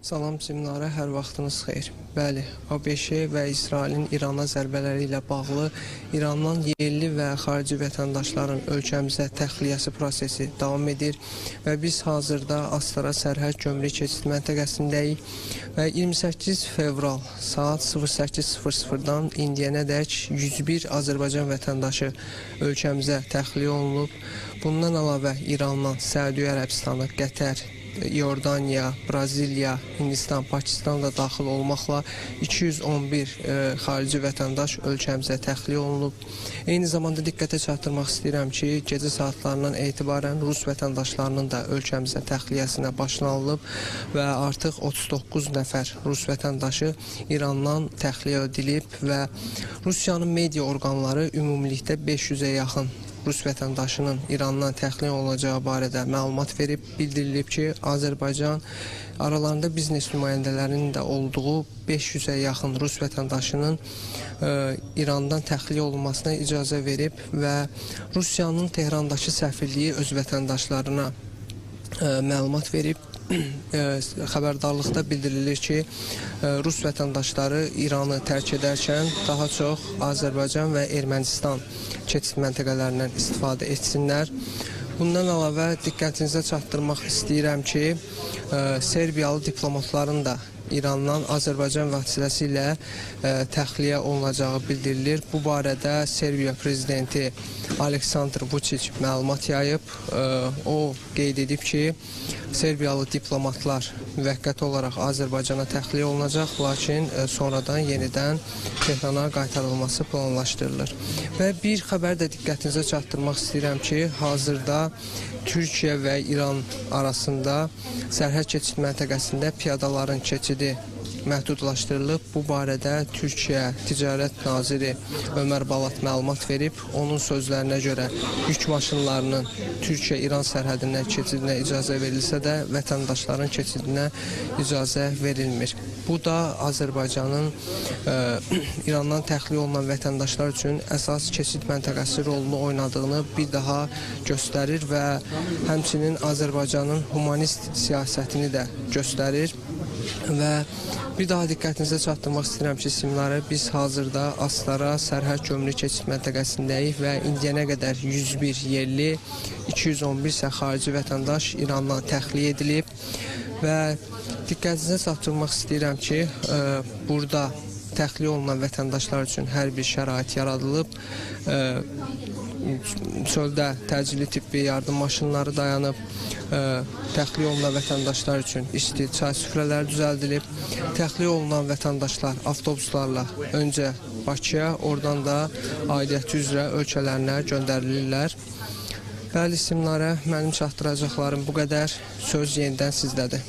Salam Simnara, hər vaxtınız xeyir. Bəli, ABŞ və İsrailin İrana zərbələri ilə bağlı İrandan yerli və xarici vətəndaşların ölkəmizə təxliyəsi prosesi davam edir və biz hazırda Astara sərhəd gömrük keçid məntəqəsindəyik və 28 fevral saat 08:00-dan indiyənədək 101 Azərbaycan vətəndaşı ölkəmizə təxliyə olunub. Bundan əlavə İrandan Səudiyyə Ərəbistanı, Qətər, Yordaniya, Braziliya, Hindistan, Pakistan da daxil olmaqla 211 xarici vətəndaş ölkəmizə təxliyə olunub. Eyni zamanda diqqətə çatdırmaq istəyirəm ki, gecə saatlarından etibarən Rus vətəndaşlarının da ölkəmizə təxliyəsinə başlanılıb və artıq 39 nəfər Rus vətəndaşı İrandan təxliyə edilib və Rusiyanın media orqanları ümumilikdə 500-ə yaxın Rus vətəndaşının İrandan təxliyə olunacağı barədə məlumat verib. Bildirilib ki, Azərbaycan aralarında biznes nümayəndələrinin də olduğu 500-ə yaxın Rus vətəndaşının İrandan təxliyə olunmasına icazə verib və Rusiyanın Tehrandakı səfirliyi öz vətəndaşlarına məlumat verib. Xəbərdarlıqda bildirilir ki, Rus vətəndaşları İranı tərk edərkən daha çox Azərbaycan və Ermənistan keçid məntəqələrindən istifadə etsinlər. Bundan əlavə diqqətinizə çatdırmaq istəyirəm ki, Serbiyalı diplomatların da İrandan Azərbaycan vasitəsilə təxliyə olunacağı bildirilir. Bu barədə Serbiya prezidenti Aleksandr Vučić məlumat yayıb. O qeyd edib ki, Serbiyalı diplomatlar müvəqqəti olaraq Azərbaycana təxliyə olunacaq, lakin sonradan yenidən Tehrana qaytarılması planlaşdırılır. Və bir xəbər də diqqətinizə çatdırmaq istəyirəm ki, hazırda Türkiyə və İran arasında sərhəd keçid məntəqəsində piyadaların keçidi məhdudlaşdırılıb. Bu barədə Türkiyə Ticarət Naziri Ömər Balat məlumat verib. Onun sözlərinə görə yük maşınlarının Türkiyə-İran sərhədindən keçidinə icazə verilsə də vətəndaşların keçidinə icazə verilmir. Bu da Azərbaycanın İrandan təxliyə olunan vətəndaşlar üçün əsas keçid məntəqəsi rolunu oynadığını bir daha göstərir və həmçinin Azərbaycanın humanist siyasətini də göstərir. Və bir daha diqqətinizə çatdırmaq istəyirəm ki, Simnara, biz hazırda Astara sərhəd gömrük keçid məntəqəsindəyik və indiyənə qədər 101 yerli, 211 isə xarici vətəndaş İrandan təxliyə edilib və diqqətinizə çatdırmaq istəyirəm ki, burada təxliyə olunan vətəndaşlar üçün hər bir şərait yaradılıb. Çöldə təcili tibbi yardım maşınları dayanıb, təxliyə olunan vətəndaşlar üçün isti çay süfrələri düzəldilib. Təxliyə olunan vətəndaşlar avtobuslarla öncə Bakıya, oradan da aidiyyəti üzrə ölkələrinə göndərilirlər. Bəli, Simnara, mənim çatdıracaqlarım bu qədər. Söz yenidən sizdədir.